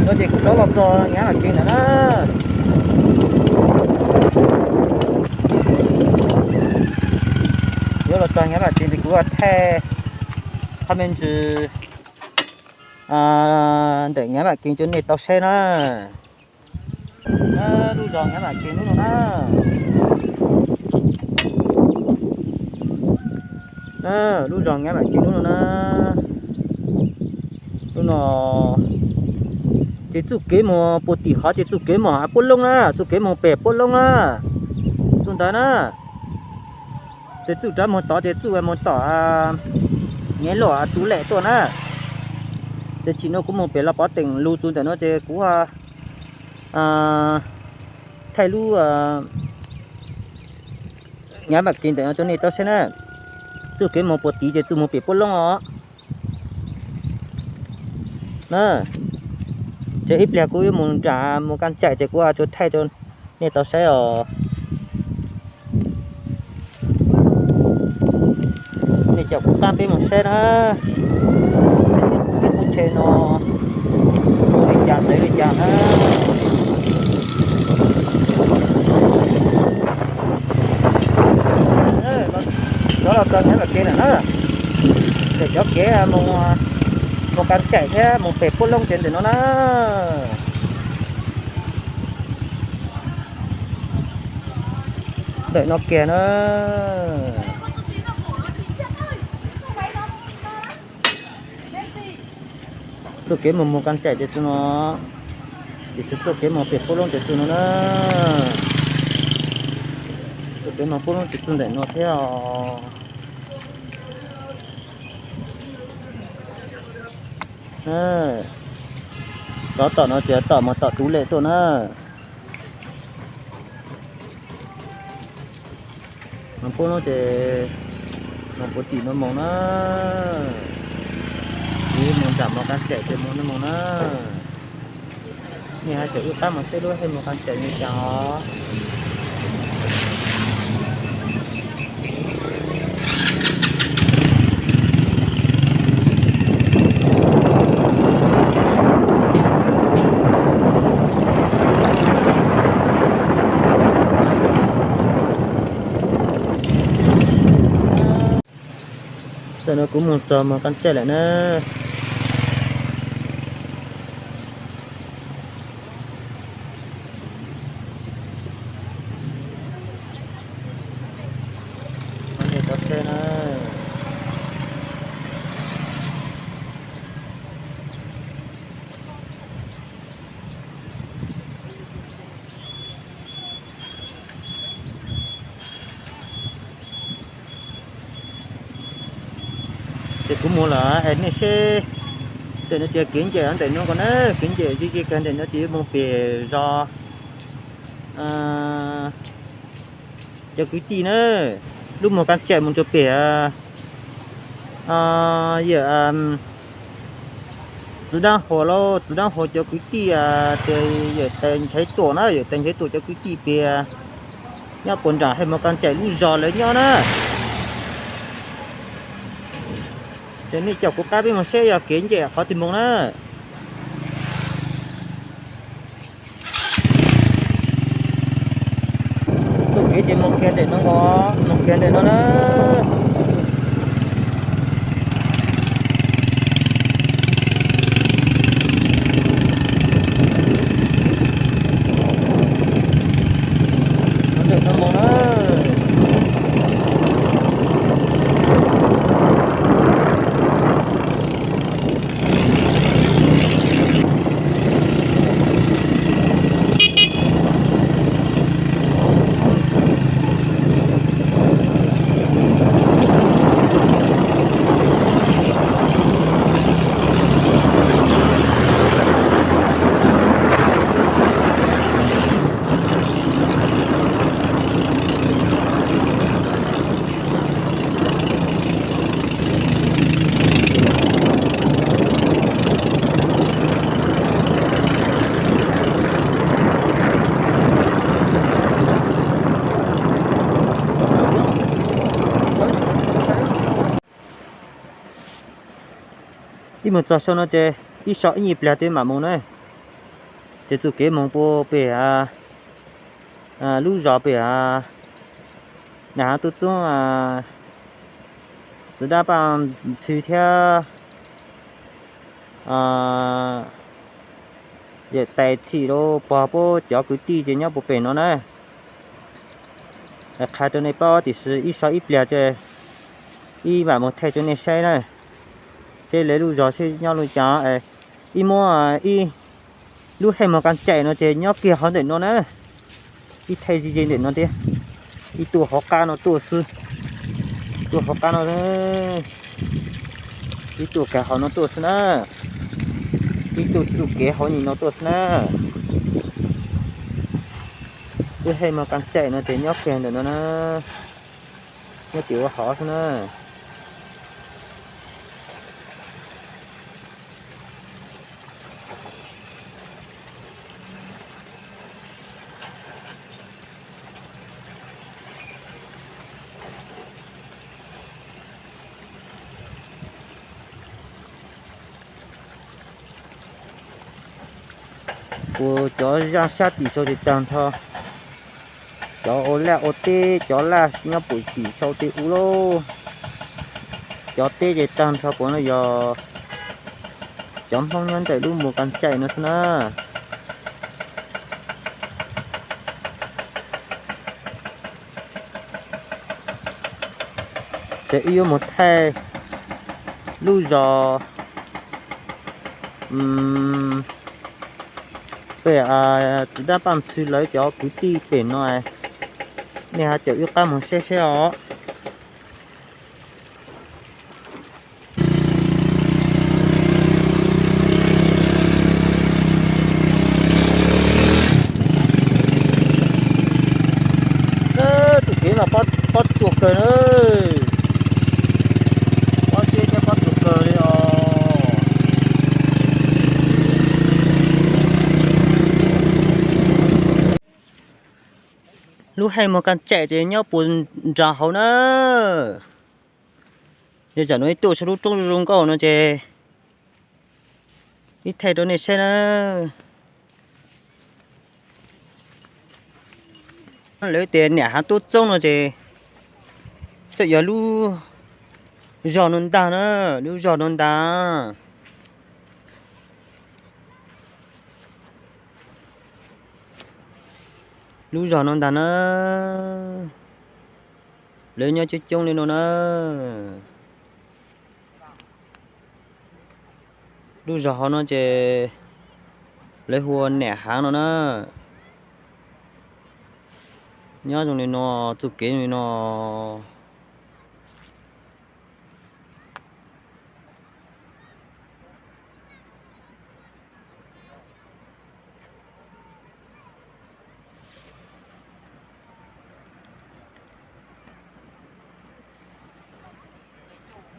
No ces kuv rov los txog Nyab Vam Kev ntawm na. Yuav los txog Nyab Vam Kev ces kuv thaij qhov me ntsis ntawm Nyab Vam Kev rau nej tau saib na. Lub zos Nyab Vam Kev hnub no na. Lub zos Nyab Vam Kev hnub no na. Hnub no ces txuj kev mus puag tim qhov ces txuj kev mus Puab Loob na, txuj kev mus pem Puab Loob na. Txuj ntawd na. Ces txuj rov mus tod ces txuj mus tom Nyab Loj Tub Lem tuaj na. Ces tsim no kuv mus pem Los Pov Teem lug txug ntawm no ces kuv thaij lub Nyab Vam Kev ntawm no rau nej tau saib na. Txuj kev mus puag tid ces txuj mus pem Puab Loob os. Na, ces ib pliag kuv yuav mus nram Mus Kas Caim ces kuv tsuas thaij rau nej tau saib os. Nej caum kuv qab peb mus saib na. Peb qub tsheb no ua li cas txawv li cas na. Cov los txog Nyab Vam Kev lawm na. Ces cov kev mus Kas Caim thiab mus pem Puab Loob ces ntawm no na. Ntawm no kiag na. Txuj kev mus Mus Kas Caim ces txuj no, tiam sis txuj kev mus pem Puab Loob ces txuj no na. Txuj kev mus Puab Loob ces txuj ntawm no thiab os. Rov tom no ces tom mus tom Tub Lem tuaj na. Mus Puab Loob ces mus puag tim no mus na. Mus nram Mus Kas Caim ces mus no mus na. Nej haj tseem wb qab mus saib lub hej Mus Kas Caim li cas os. Tam no kuv mus txog Mus Kas Caim lawm na. Nej tau saib na. Ces kuv mus lawm es nej seb. Ntawm no ces kev ncaim ntawm no ko na, kev ncaim ze ze kawg ntawm no ces yuav mus pem zos cov kwv tij na, lub Mus Kas Caim mus rau pem yawm Txiv Dab Huas lauj, Txiv Dab Huas cov kwv tij, ces yawm Tais Nchaiv Tuam na, yawm Tais Nchaiv Tuam cov kwv tij tias nyob puag nram hej Mus Kas Caim lub zos lawv nyob na. Ces nej caum kuv qab peb mus saib yog kev ncaim qhov twg mus na. Txoj kev ces mus kiag ntawm no os, mus kiag ntawm no na. Ntawm no mus na. Ib mus txog saum no ces ib so ib nyuag pliag twb mam mus na. Ces txuj kev moog puag pem lub zos pem Nam Hav Tub Txoob, Txiv Dab Paj Ntxhw thiab Yawm Tais Txhim rau pog puab cov kwv tij ces nyob puag pem no na. Qha rau nej paub tiam sis ib so ib pliag ces ib vam moog thaij rau nej saib na, seb lawv lub zos seb nyob li cas. Ib muab ib lub hej mog kas caim no ces nyob kiag hov ntawm no na. Ib thaij ze ze ntawm no thiab, ib tuaj hauv qab no tuaj xwb, tuaj hauv qab no, ib tuaj kag hauv no tuaj xwb na, ib tuaj txuj kev hauv nim no tuaj xwb na. Lub hej mog kas caim no ces nyob kiag ntawm no na, nyob tim ua hov xwb na. Kuv cov zaaj sab tim sau tes taag nrho, cov ua laj ua teb, cov laj nyob puag tim sau tes u lauj. Cov teb ces taag nrho puav leej yog cov Hmoob nyob ntawm lub mos kas caim no xwb na. Ces wb yuav mus thaij lub zos pem Txiv Dab Paj Ntxhw lawv cov kwv tij pem no, nej ho caum wb qab mus saib saib os. Tus kev mas pob tsuas kawg na, pob zeb thiab pob tsuas kawg li os. Lub hej mog kas caim ces nyob puag nraag hauv na. Yog tsam no ib tuaj saum lub roob zoo nkauj no ces ib thaij rau nej saib na. Lawv tias Nam Hav Tub Txoob no ces txawm yog lub zog no ntag na, lub zog no ntag. Lub zog no ntag na, lawv nyob coob coob li no na. Lub zog hov no ces lawv hu ua Nam Hav no na. Nyob zoo li no, txuj kev zoo li no.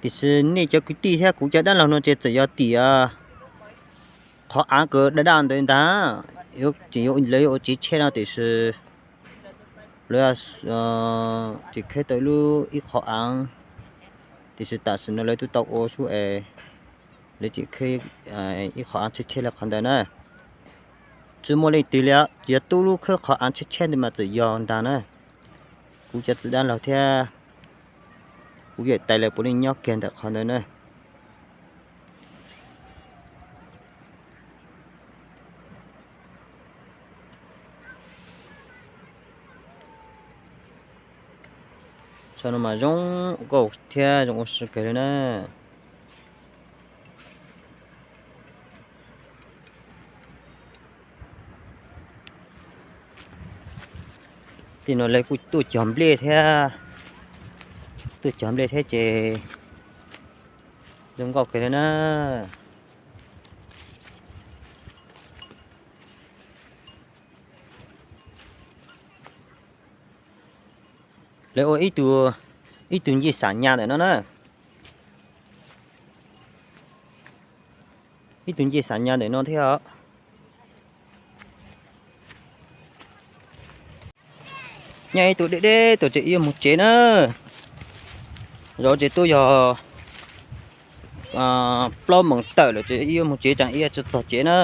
Tiam sis nej cov kwv tij thiab kuv cov dab laug no ces txawm yog tim qhov av kws daj daj ntawd ntag, tseem yuav, lawv yuav ua tsev tshiab no tiam sis lawv tseem khawb tau lub ib qhov av, tiam sis tam sim no lawv twb tau ua xwb es lawv tseem khawb ib qhov av tshiab tshiab li qhov ntawd na. Tsis muaj leej twg li, yog tub lub khawb qhov av tshiab tshiab ntawd mas txawm yog ntag na. Kuv cov txiv dab laug thiab kuv yawm tais lawv puav leej nyob kiag ntawm qhov ntawd na. Saum no mas zoo nkauj thiab zoo ua si kawg li na. Tim no lawv kuj tuaj cog nplej thiab, tuaj cog nplej thiab ces zoo nkauj kawg li na. Lawv ua ib tug ncej xav nyas ntawm no na. Ib tug ncej xav nyas ntawm no thiab os. Nyob ib tug deb deb tuaj ces wb yuav mus tsev na. Zov tsev tuaj yog plaub moos tawm lawm ces wb yuav mus tsev, tseem ib tsi txog tsev na.